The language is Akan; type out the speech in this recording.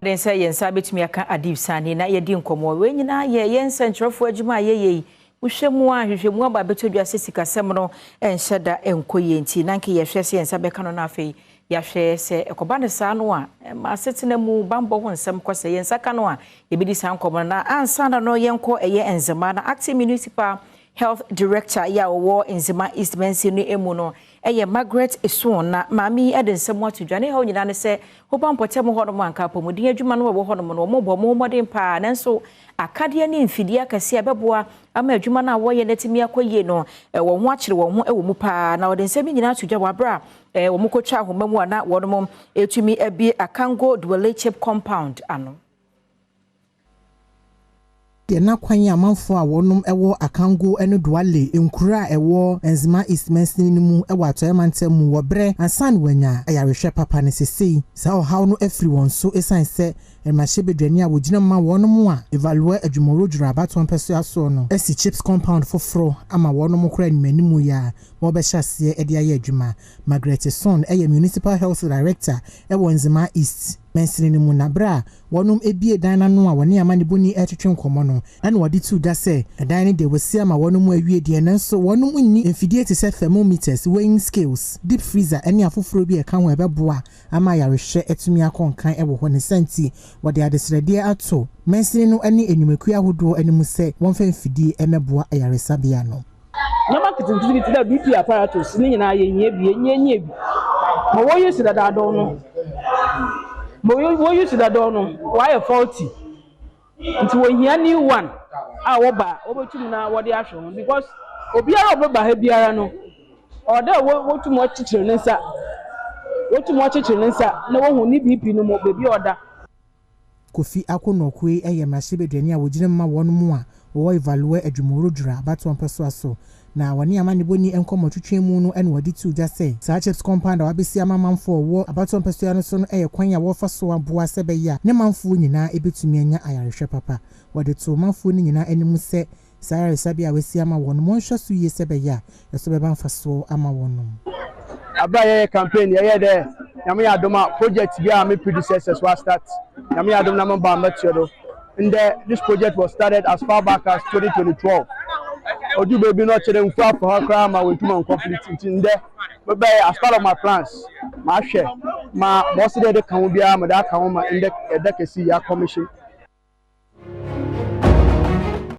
Den sɛ yɛn nsa bɛtumi aka Adib Sani na yɛdi nkɔmmɔ. Wei nyinaa yɛ yɛn nsɛntwerɛfoɔ adwuma a yɛyɛ yi. Wohwɛ mu a, hwehwɛ mu aba bɛtɔ dwa sɛ sikasɛm no nhyɛ da nkɔ yie, nti na nka yɛhwɛ sɛ yɛn nsa bɛka no, no afei yɛahwɛ sɛ ɛkɔba no saa no a, ma asetena mu bambɔ ho nsɛm kɔ. Sɛ yɛn nsa ka no a, yɛbɛdi saa nkɔmmɔ no. Na ansa na no, yɛnkɔ ɛyɛ Nzema na Acting Municipal Health Director yɛ a wɔwɔ Nzema East Mansin no mu no, ɛyɛ Margaret Esuon, na maame yi de nsɛm ato dwa. Ne haw nyinaa ne sɛ woba mpɔtam hɔnom anka apɔmuden adwuma no wɔ hɔnom no, wɔn bɔ wɔn mmɔden paa, nanso akadeɛ ne mfidie akɛseɛ a ɛbɛboa ama adwuma no a wɔyɛ no atumi akɔ yie no, wɔn ho akyere wɔn ho wɔ mu paa. Na wɔde nsɛm nyinaa ato dwa wɔ abere a wɔn kɔtwa ahoma mu a na wɔn etumi abie Akango Duale CHPS compound ano. Deɛ n'akwan amanfoɔ a wɔnom wɔ Akango ne Duale nkuro a ɛwɔ Nzema East mansini no mu wɔ Atɔeɛ mantam mu wɔ berɛ ansa na wɔanya ayarehwɛ papa no, sesei saa ɔhaw no afiri wɔn so, ɛsiane sɛ mmarahyɛbadwani a wɔgyina ma wɔnom a Evalue Adwumawura abatoɔ mpɛsoa soɔ no asi CHPS compound foforɔ ama wɔnom kora animanimu yi a wɔbɛhyɛ aseɛ de ayɛ adwuma. Margaret Son ɛyɛ Municipal Health Director ɛwɔ Nzema East mansini no mu, na berɛ a wɔnom ebie dan n'ano a wɔne amanebɔni ɛretwetwe nkɔmmɔ no, ɛna wɔde to dwa sɛ ɛdan no deɛ, wɔasi ama wɔnom awie deɛ, nanso wɔnom nni mfidie te sɛ thermometers, weighing scales, deep freezer ne afoforɔ bi a ɛka ho ɛbɛboa ama ayarehwɛ atumi akɔ nkan wɔ hɔ. Ne sɛnti wɔde adesrɛdeɛ ato mansini no ne nnwumakuo ahodoɔ anim sɛ wɔmfa mfidie mmɛboa ayaresabea no. Nneɛma nketenkete dɛ BP apparatus ne nyinaa, yɛhia bi, yɛnyɛ bi ma wɔyi si dadaadɔw no, ma wɔyi si dadaw no wɔayɛ faulty, nti wɔhia new one a wɔba wɔbɛtum na wɔde ahwɛ ho, because obiara a ɔbɛba ha biara no, ɔwɔ dɛ wɔtum wɔkyekyere ne nsa, wɔtum wɔkyekyere ne nsa na wɔhu ne BP no mu beebi a ɔda. Kofi Akonɔkue yɛ mmarahyɛbadwani a wɔgyina mu ma wɔn mu a wɔwɔ Evalue Adwumawura abatoɔ mpɛsoa so, na wɔne amanebɔni nkɔmmɔ twitwe mu no, ɛna wɔde to dwa sɛ saa CHPS compound a wabɛsi ama amanfoɔ wɔ abatoɔ mpɛsoa no so no yɛ kwan a wɔfa so aboa sɛ bɛyɛ a ne manfoɔ nyinaa ebɛtumi anya ayarehwɛ papa. Wɔde to manfoɔ no nyinaa anim sɛ saa ayaresabea a wɔasi ama wɔn no, wɔnhwɛ so yie sɛ bɛyɛ a ɛso bɛba mfasoɔ ama wɔn. Abira yɛyɛ campaign, yɛyɛ dɛ Nyame yɛ adom a, project bi a me predecessors wa start, Nyame yɛ adom na mo ba mɛtua do. Ndɛ this project was started as far back as 2012. Odu baabi na ɔkyerɛ nfu afɔ ha koraa ma wɔntuma complete, nti ndɛ mebɛyɛ as part of my plans, mahwɛ ma ma ɔsi dɛ ɛde ka ho biara, ma de aka ho ma ndɛ ɛda kɛse yɛ commission.